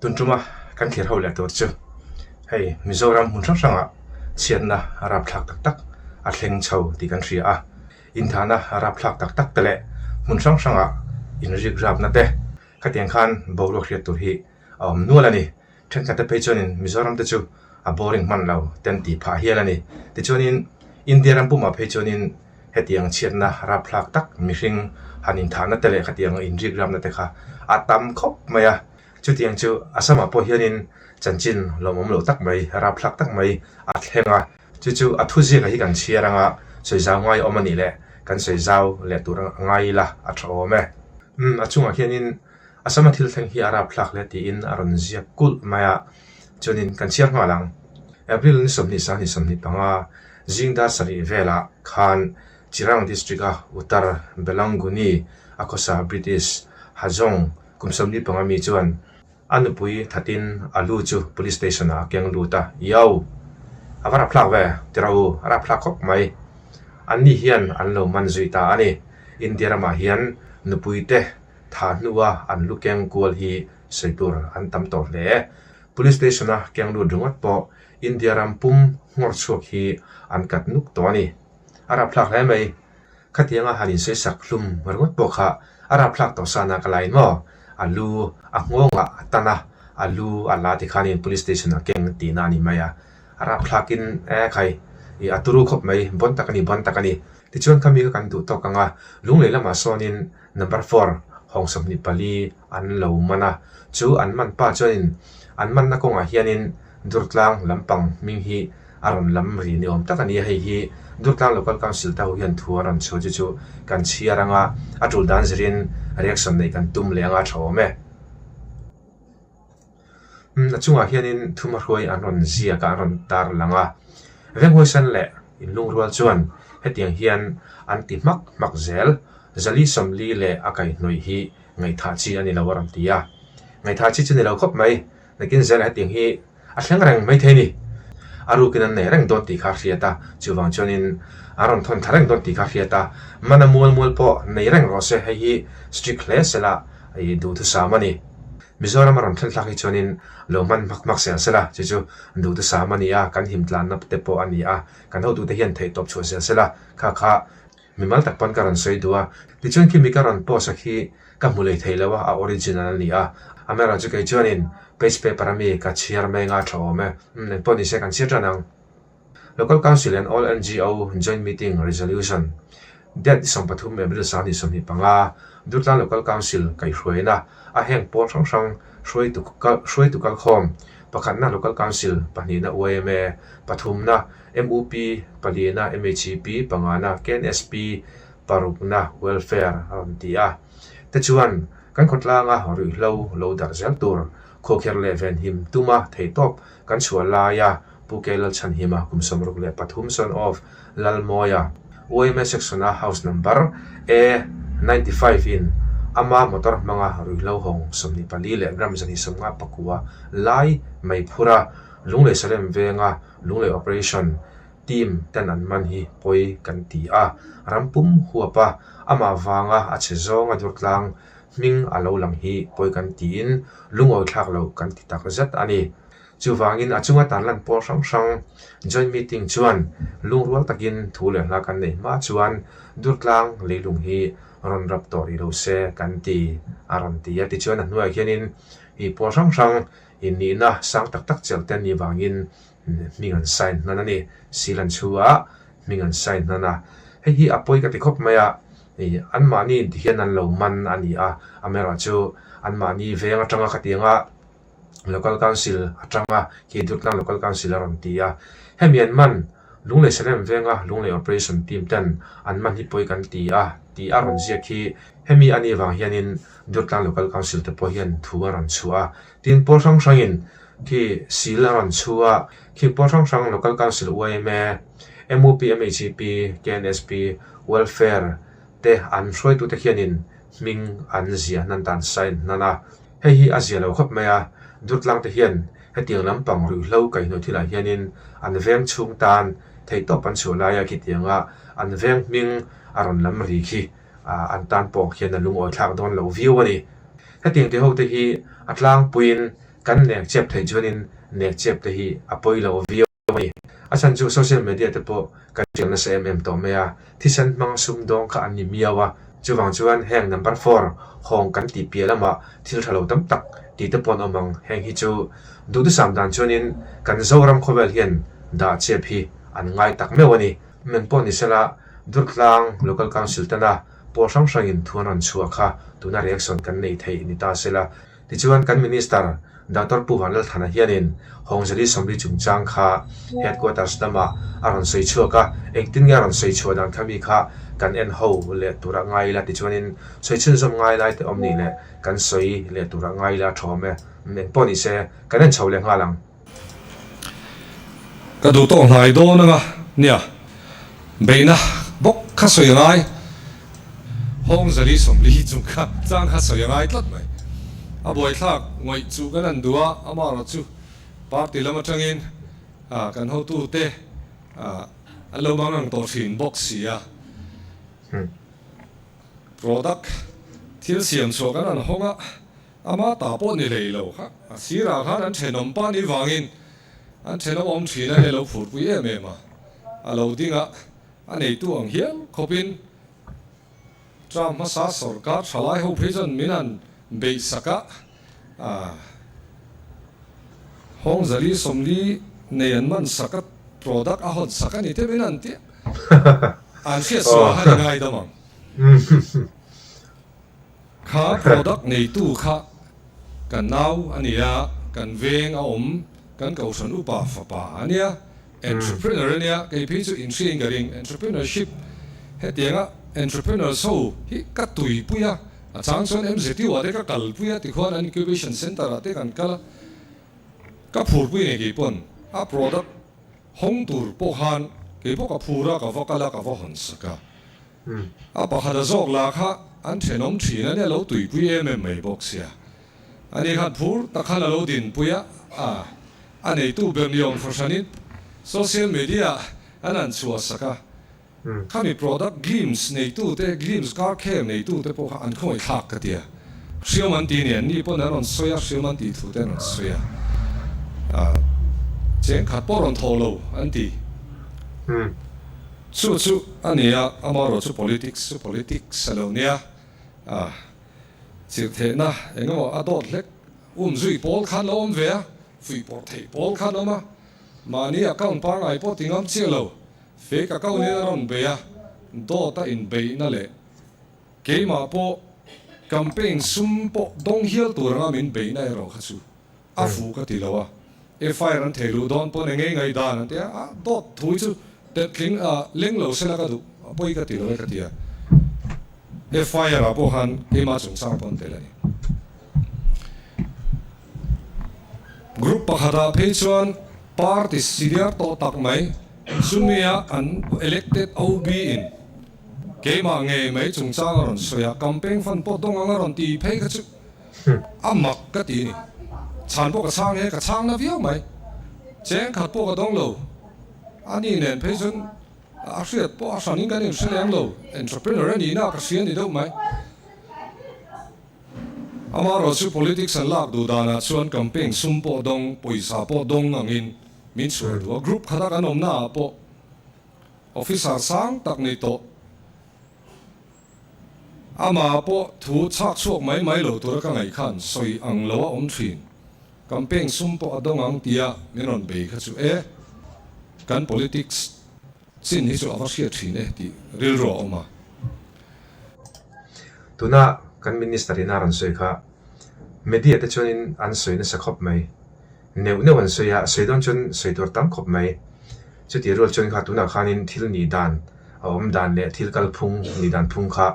Tun tuma kan thlir ho leh tur chu hei Mizoram hmun hrang hrangah chhiatna rapthlak tak tak a thleng chho tih kan hria a, inthahna rapthlak tak tak te leh hmun hrang hrangah inrik rapna te khatiang khan boruak hriat tur hi a awm nual a ni. Thenkhat te phei chuanin Mizoram te chu a boring hman lo te an tih phah hial a ni. Tichuanin India ram pumah phei chuanin hetiang chhiatna rapthlak tak mihring han inthahna te leh khatiang inrik rapna te kha a tam khawp mai a. Chutiang chu Assam-ah pawh hianin chanchin lawmawm loh tak mai, rapthlak tak mai a thleng a. Chu chu a thuziaka hi kan chhiar anga sawi zau ngai awm a nih leh kan sawi zau leh tur ngai ila a tha awm e. Umm a chungah hianin Assam-a thil thleng hi a rapthlak hle tiin a rawn ziak kulh mai a, chuanin kan chhiar nghal ang. April ni 20 sahnih 25 zing dar sarih velah khan Chirang District-a Uttar Belanguni a khawsa British Hajong kum 45 mi chuan a nupui thatin a lu chu Police Station-ah a keng lut a, Yo! A va rapthlak ve, ti rawh u, a rapthlak khawp mai. Anni hian an lo man zui ta a ni. India ramah hian nupuite Tha hnua an lu keng kual hi sawi tur an tam tawh hle. Police Station-a keng lut ringawt pawh India ram pum nghawr chhuak hi an kat nuk tawh a ni. A rapthlak hle mai. Khatianga han insawisak hlum ringawt pawh kha a rapthlak tawh sana ka lain maw? A lu a nghawngah a tan a, a lu a la tikhanin Police Station-a keng tihna a ni mai a. A rapthlakin e khai, i a turu khawp mai, bon tak a ni, bon tak a ni. Tichuan khami kha kan duh tawk ang a, Lunglei lamah sawnin Number four, Hawng 24 an lo man a, chu an man pa chuanin an manna kawngah hianin Durtlang lampang hming hi a rawn lam ri ni awm tak a ni a, hei hi Durtlang Local Council te ho hian thu a rawn chhuah chu chu kan chhiar anga a tul dan zirin reaction neih kan tum leh anga a tha awm e. A chungah hianin thumahruai an rawn ziak a, an rawn tar lang a. Venghawisan leh inlungrual chuan hetiang hian an ti hmak hmak zel, Zali 40 leh a kaihhnawih hi ngaihthah chi a ni lo a rawn ti a. Ngaihthah chi chu ni lo khawp mai, nakin zelah hetiang hi a thleng reng maithei a ni. A rukin an nei reng dawn tih kha a hriat a, chuvang chuanin an rawn thawn thla reng dawn tih kha a hriat a, mana mual mual pawh nei reng rawh se, hei hi strict hle sela duhthusam a ni. Mizoram a rawn thlen thlak hi chuanin lo hman hmak hmak sel sel a, chu chu duhthusam a ni a, kan him tlanna te pawh a ni a, kan hotute hian theihtawp chhuah sel sel a, kha kha mimal tak pawn ka rawn sawi duh a, tichuan khimi ka rawn post a khi ka hmu lei thei lo a, a original a ni a, amaherawhchu kei chuanin page paper a mi ka chhiar mai anga a tha awm e, umm engpawh nise kan chhiar tan ang. Local Council and All NGO Joint Meeting Resolution, Date 13 April 2025, Durtlang Local Council kaihhruaina a heng pawl hrang hrang hruaitu hruaitu kalkhawm, pakhatna Local Council, pahnihna yma, pathumna MUP, palina MHEP, pangana KNSP, parukna Welfare a rawn ti a. Te chuan kan khawtlanga ruihhlo lo darh zel tur khawkherh leh venhim tuma theihtawp kan chhuah laia Pu K Lalchhanhima kum 63 son of Lalmawia, yma Section-a house number A 95 in ama motor hmanga ruihhlo hawng 24 leh gram 159 lai mai phur a, Lunglei Salem venga Lunglei Operation Team ten an man hi pawi kan ti a, ram pum huap a, amah vanga a chhe zawnga durtlang hming a lo lang hi pawi kan tiin lungawi thlak loh kan ti tak zet a ni. Chuvangin a chunga tarlan pawl hrang hrang joint meeting chuan lungrual takin thu leh hla kan neih hma chuan Durtlang leilung hi rawn rap tawh rih lo se kan ti a rawn ti a. Tichuan a hnuaiah hianin ih pawl hrang hrang innihna sang tak tak chelh te an nih vangin hming an sign hnan a ni. Seal an chhu a, hming an sign hnan a. Hei hi a pawi ka ti khawp mai a, ih anmahni inti hian an lo man a ni a, amaherawhchu anmahni veng atanga khatianga Local Council atanga khi Durtlang Local Council a rawn ti a. Hemi an man Lunglei Salem venga Lunglei Operation Team ten an man hi pawi kan ti a tih a rawn ziak hi hemi a nih vang hianin Durtlang Local Council te pawh hian thu a rawn chhuah a. Tin, pawl hrang hrangin khi seal a rawn chhu a, khi pawl hrang hrang Local Council yma, mup, MHEP, KNSP, Welfare te an hruaitute hianin hming an ziah hnan dan sign hnan a. Hei hi a zia lo khawp mai a, Durtlang te hian hetiang lampang ruihhlo kaihhnawih thilah hianin an veng chhung tan theihtawp an chhuah laia khitianga an veng hming a rawn lam ri khi an tan pawh khian a lungawi thlak dawn lo viau a ni. Hetiang ti ho te hi a tlangpuiin. Kan nek chep theih chuanin nek chep te hi a pawi lo viau a ni. A chhan chu social media te pawh kan hrial nasa em em tawh mai a, thisen hmang sumdawng kha an ni miau a. Chuvang chuan heng number four hawng kan tih piah lamah thil tha lo tam tak tih te pawh an awm ang. Heng hi chu duhthusam dan chuanin kan Zoram khawvel hian dah chep hi an ngai tak meuh a ni. Meng pawh ni sela Durtlang Local Council tana pawl hrang hrangin thu an rawn chhuah kha tuna reaction kan nei theih ni ta sela. Tichuan kan Minister Doctor Pu Vanlalthana hianin Hawngzali Sawmli chungchang kha Headquarters lamah a rawn sawi chhuak a, engtin nge a rawn sawi chhuah dan kha mi kha kan en ho leh turah ngai ila tichuanin sawi chhunzawm ngai lai te awm nih leh kan sawi leh turah ngai ila tha awm e. Eng pawh ni se kan en chho leh nghal ang. Ka duh tawh hnai dawn anga nia beihna bawk kha sawi a ngai. Hawng zali 40 chung kha chang kha sawi a ngai tlat mai. A buaithlak ngawih chu kan han duh a, amaherawh chu party lam atangin kan hotute an lo mang ang tawh thin bawk si a. Product thil siam chhuah kan han hawng a. Ama ta pawh ni hlei lo kha a sirah khan an thenawm pa ni vangin an thenawm awm thin a ni lo phurpui em em a, a lo ding a, a neitu ang hial khawpin term hmasa sawrkar thalai ho phei chuan min han beih sak a, Hawng zali 40 nei an man sak a, product a hawn sak a ni te min han ti a, an hriat sual khan i ngaidam ang. Kha product neitu kha kan nau a nia, kan veng a awm, kan kohhran upa fapa a nia, entrepreneur a nia, kei phei chu inhriain ka ring, entrepreneurship hetianga entrepreneurs ho hi ka tuipui a, a chang chuan MZU ah te ka kalpui a, tikhuan an incubation centre ah te kan kal a, ka phurpui nei kei pawn a product hawng tur pawh khan kei pawh ka phur a, ka va kal a, ka va hawn sak a. A pakhat a zawk lah kha an thenawm thin a nia lo tuipui em em mai bawk sia. Ani khan phur tak khan a lo dinpui a, a a neitu ber ni awm fahranin social media an han chhuah sak a. Khami product Glimpse neitu te, Glimpse car care neitu te pawh kha an khawngaih thlak ka tia. Hriam an ti nen, ni pawn an rawn sawi a, hriam an tih thu te an rawn sawi a. Cheng khat pawh rawn thaw lo an ti. Chu chu a ni a, amaherawh chu politics chu politics a lo nia. A chirhthehna eng emaw a dawt hlek um zui pawl khan lo awm ve a, fuih pawrh theih pawl khan awm a, mahni account pangngai pawh ti ngam chiah lo, fake account in a rawn bei a, dawt a inbeihna leh keimah pawh campaign sum pawh dawng hial tur anga min beihna erawh kha chu A fuh ka ti lo a, FIR an thei luh dawn pawn engei ngaihdan an ti a, a dawt thu hi chu tetling a leng lo sela ka duh, a pawi ka ti lo e ka ti a. FIR ah pawh khan keimah chungchang pawn tel a ni. Group pakhat ah phei chuan party senior tawh tak mai chumi a an elected OB in keimah ngei mai chungchang a rawn sawi a, campaign fund pawh dawng ang a rawn ti phei kha chu A mak ka ti ni. Chhan pawh ka chhang he, ka chhang na viau mai. Cheng khat pawh ka dawng lo. A ni nen phei chuan a hriat pawh a hranin kan inhre lem lo. Entrepreneur a nihna ka hria ni deuh mai. Amaherawhchu politics an lak duh danah chuan campaign sum pawh dawng, pawisa pawh dawng angin min chhuah duh a. Group khata kan awmna ah pawh officer sang tak ni tawh. Amah pawh thu chhak chhuak mai mai lo tura ka ngaih khan sawi ang lo a awm thin. Campaign sum pawh a dawng ang tia min rawn bei kha chu e, kan politics chin hi chu a va hriat thin e tih rilru a awm a. Tuna kan Minister in a rawn sawi kha media te chuanin an sawi nasa khawp mai. Neuh neuh an sawi a, sawi dawn chuan sawi tur tam khawp mai. Chutih rual chuan kha tunah khanin thil nih dan a awm dan leh thil kal phung nih dan phung kha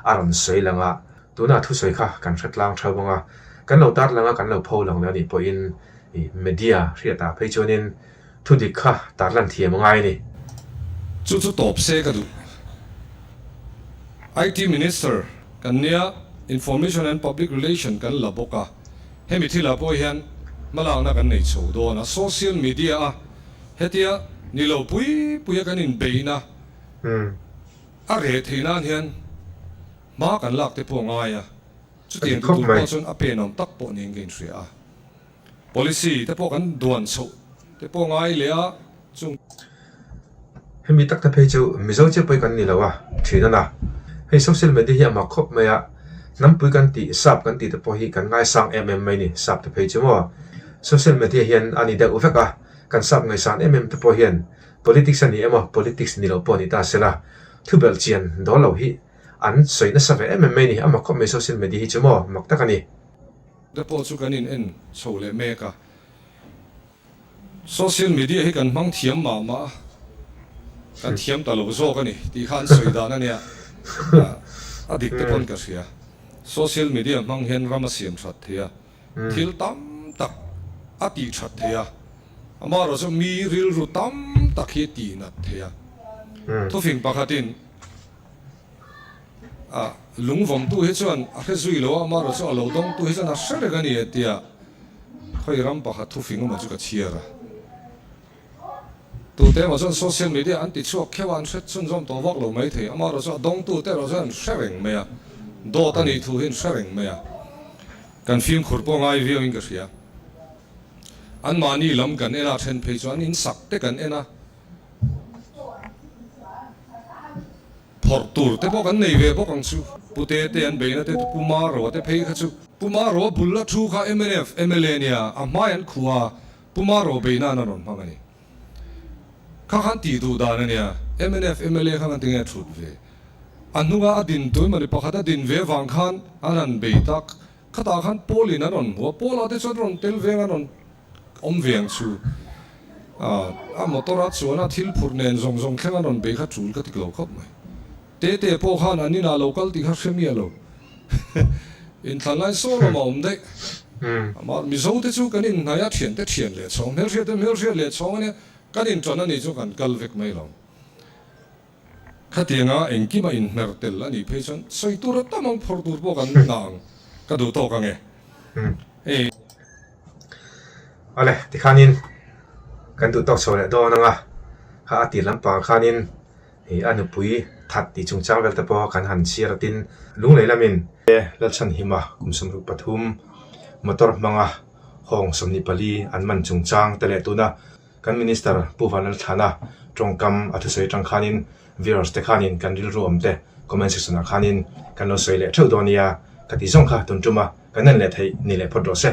a rawn sawi lang a, tunah thusawi kha kan hre tlang theuh ang a, kan lo tar lang a, kan lo pho lang leh a nih pawhin ih media hriatah phei chuanin thu dik kha tar lan thiam a ngai a ni. Chu chu tawp se ka duh. IT Minister kan nia, Information and Public Relation kan la bawk a, hemi thilah pawh hian hmalakna kan nei chho dawn a, social media a hetia ni lo pui puia kan inbeihna a reh theih nan hian hma kan lak te pawh a ngai a, chutiang ti tur pawh chuan a penawm tak pawh niin ka inhria a. Policy te pawh kan duan chhoh te pawh ngai leh a, chung. Hemi tak te phei chu Mizo chiah pawh hi kan ni lo a, thin a na. Hei social media hi a mak khawp mai a, hnampui kan tih, sap kan tih te pawh hi kan ngaisang em em mai ni, sap te phei chu maw. Social media hian a ni deuh vek a, kan sap ngaihsan em em te pawh hian politics a ni emaw politics ni lo pawh ni ta sela, thubelh chian dawl lo hi an sawi nasa ve em em mai ni, a mak khawp mai social media hi chu maw, mak tak a ni. Te pawh chu kan in en chho leh mek a. Social media hi kan hmang thiam mah mah a, kan thiam ta lo zawk a ni tih kha an sawi dan a nia, a dik te pawn ka hria. Social media hmang hian ram a siam that thei a, thil tam tak a tih that thei a, amaherawh chu mi rilru tam tak hi tih nat thei a. Thufing pakhatin. A lungvawmtu hi chuan a hre zui lo a, amaherawh chu a lo dawngtu hi chuan a hre reng a ni e tia khawi ram pakhat thufing awmah chu ka chhiar a. Tute emaw chuan social media an ti chhuak kheuh a, an hre chhunzawm tawh vak lo mai thei, amaherawh chu a dawngtu te erawh chuan an hre reng mai a, dawt a nih thu hi an hre reng mai a, kan fimkhur pawh ngai viau in ka hria. Anmahni lam kan en a, then phei chu an insak te kan en a. Phawrh tur te pawh kan nei ve bawk ang chu. Pu te te an beina te Pu Maroa te phei kha chu. Pu Maroa bul a thu kha mnf mla nia a hmai an khuh a, Pu Maroa beina an rawn hmang a ni. Kha khan tih duh dan a nia, mnf mla kha kan ti nge thut ve. A hnunga a din tu emawni pakhat a din ve vang khan an han bei tak. Khatah khan Paul in an rawn hmu a, Paul ah te chuan rawn tel veng an rawn awm ve ang chu. A motor a chuan a thil phurh nen zawng zawng thleng an rawn bei kha tul ka ti lo khawp mai. Tete pawh khan an inah lo kal tih kha hre miah lo. Inthlan lai saw lamah awm daih. Amah Mizo te chu kan inhnaih a thiante thian leh chhawng, hmelhriat te hmelhriat leh chhawng ania kan intan a nih chu kan kal vek mai lo. Khatianga engkim a inhmer tel a nih phei chuan sawi tur a tam ang, phawrh tur pawh kan ngah ang, ka duh tawk ang e. Hei. Awle, tikhanin kan duh tawk chho leh dawn ang a, kha a tir lampangah khanin ih a nupui that tih chungchang vel te pawh kan han chhiar a tin Lunglei lamin Lalchhanhima kum 33 motor hmanga hawng 24 an man chungchang te leh tuna Kan Minister Pu Vanlalthlana tawngkam a thusawi atang khanin viewers te khanin kan rilru awm te comment section ah khanin kan lo sawi leh theuh dawn nia ka ti zawng kha tun tuma kan en leh theih ni leh phawt rawh se.